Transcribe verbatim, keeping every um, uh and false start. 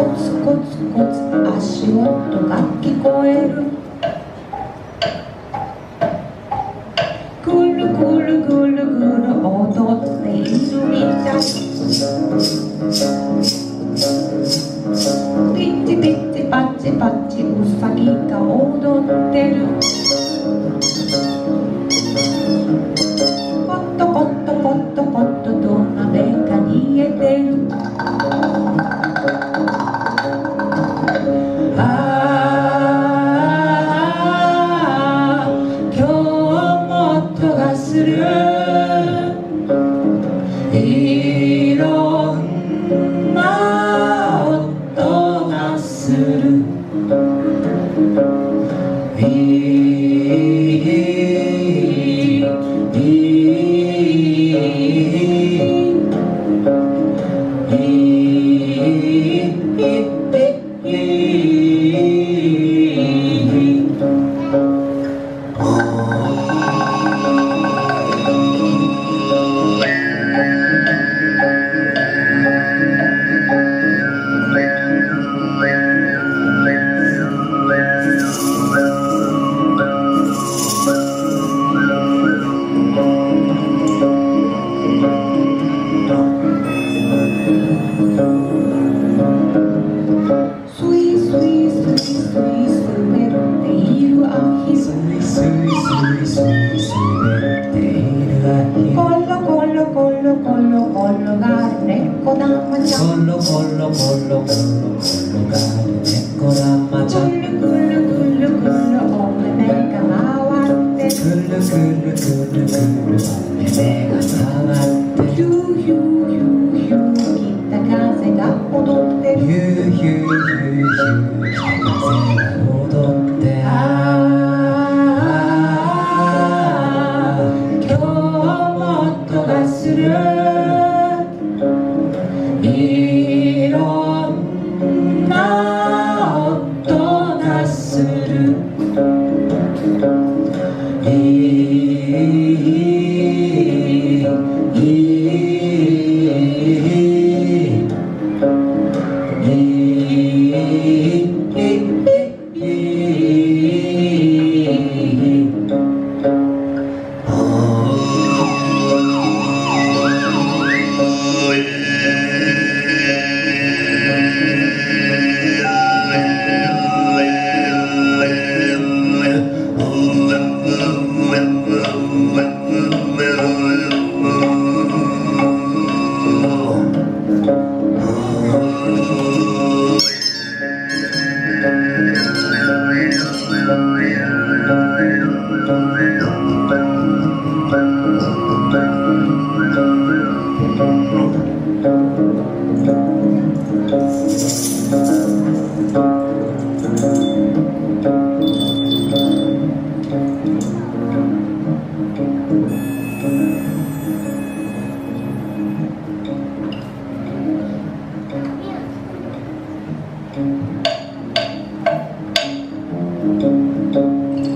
Коц, коц, коц, ашык оттуг ат кикоэрү. Күлү, күлү, күлү, күлү, одот, эйрү, митта. Питти, питти, патти, патти, усагика, одот, терү. Котто, котто, котто, котто, дона, бека, ниетерү. А, кём оттуг асыры, ирон оттуг асыры. Суй, суй, суй, суй, суй, бертейру ахи. Суй, суй, суй, суй, суй, бертейру ахи. Коло, коло, коло, коло, коло, гарне кодамача. Коло, коло, коло, коло, коло, гарне кодамача. Күлү, күлү, күлү, күлү, омне мега маватте. Күлү, күлү, күлү, күлү, омне мега маватте. Ю, ю, ю, ю, китта казега одотте. Ю, ю, ю, ю, китта казега одотте. А, кём оттуг асыры. Ирон оттуг асыры.